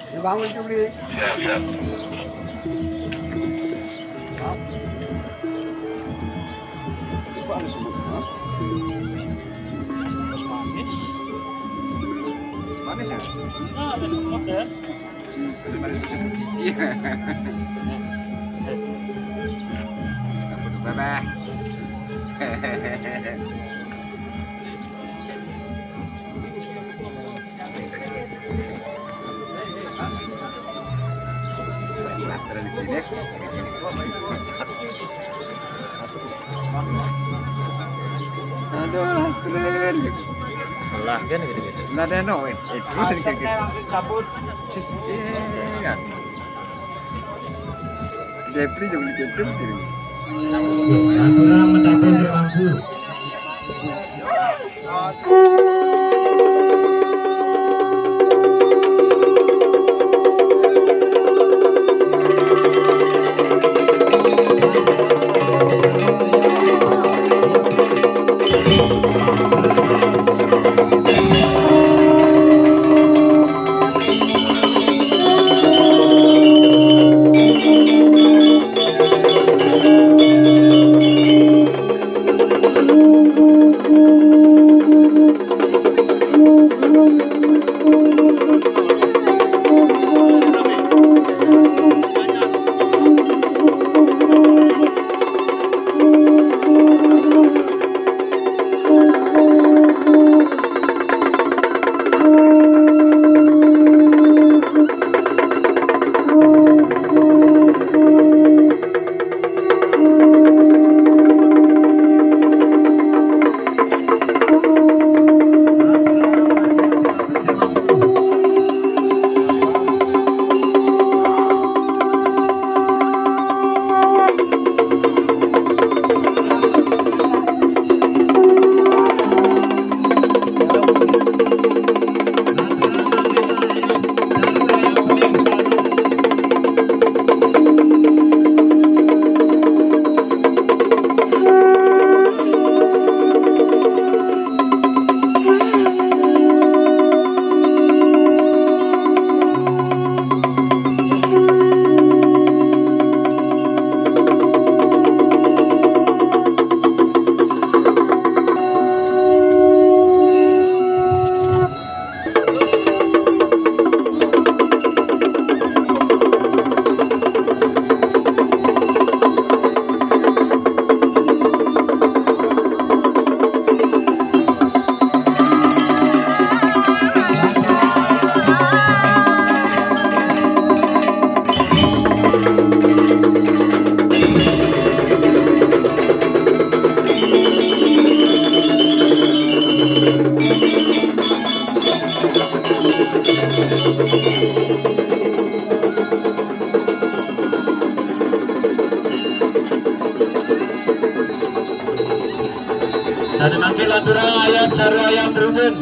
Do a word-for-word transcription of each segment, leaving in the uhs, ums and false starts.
Dibangun itu beli. Siap, siap. Manis. Manis ya? Nah, ada semut ya. Itu manis, semut gigi. Apa tuh, Baba? Aduh, keren. Lah, kan gitu-gitu. Lah, ada no, eh, eh, terus ini kayak gitu. Langsung cabut. Iya. Jepri juga ditutup, gitu. Aturan mencapai seribu. Dari mangke lanturang ayat cara ayam berundun.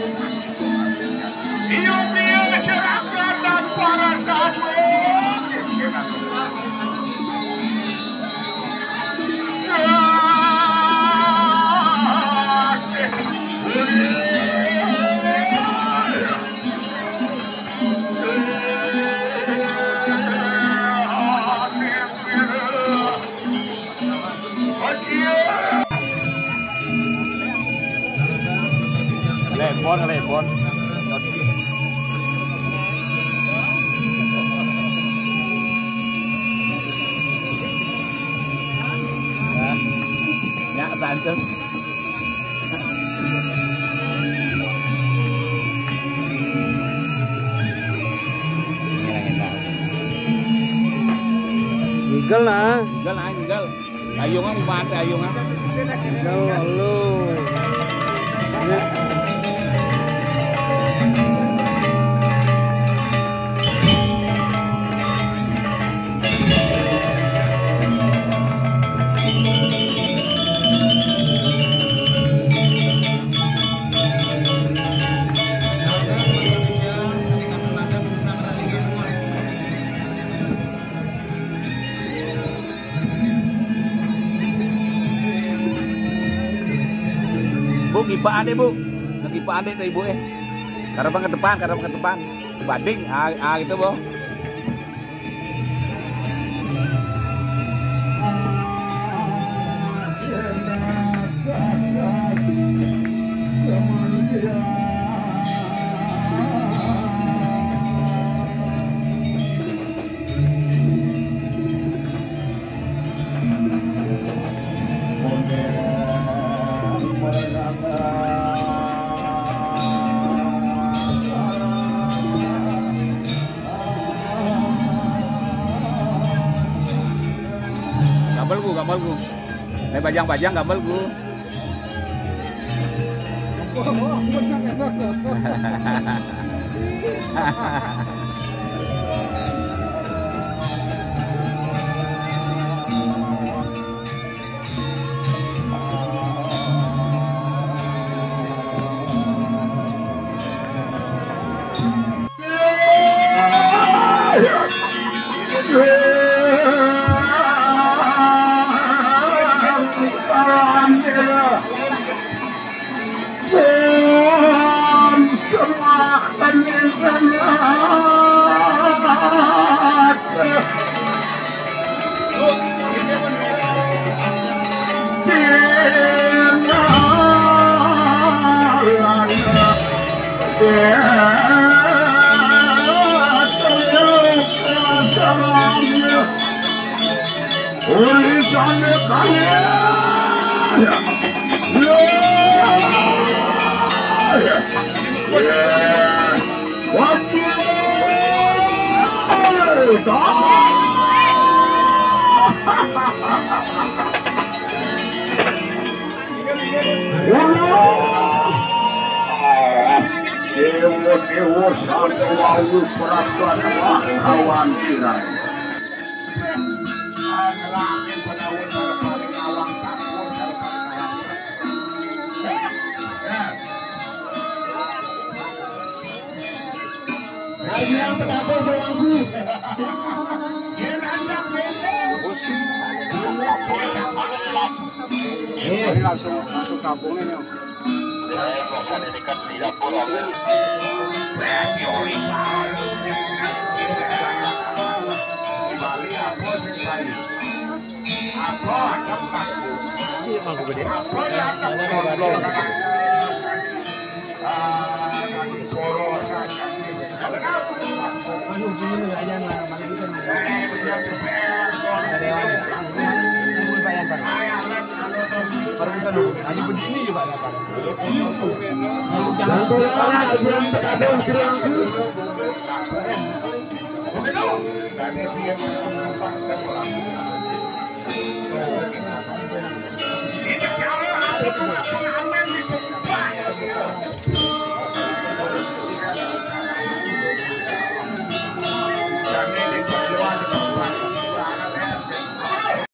Iya, iya, masyarakat dan para sahabat. Telepon, telepon. Ya, ya, santai. Ngigel nah. Ngigel nah, ngigel. Ayungan mati, ayungan. Ngigel lu. Ya. Bu, kipakan deh, Bu. Nah, kipakan deh, Ibu, eh. Karena ke depan, karena ke depan. Banding, ah, ah, gitu, Bu. Gambel ku, gambel ku. Nek bajang-bajang gambel ku. Ulisan kalian. Dewa-dewa satu wau perasaan kawan kirai. Yang pedapur bawangku. Ini langsung, langsung kampung ini.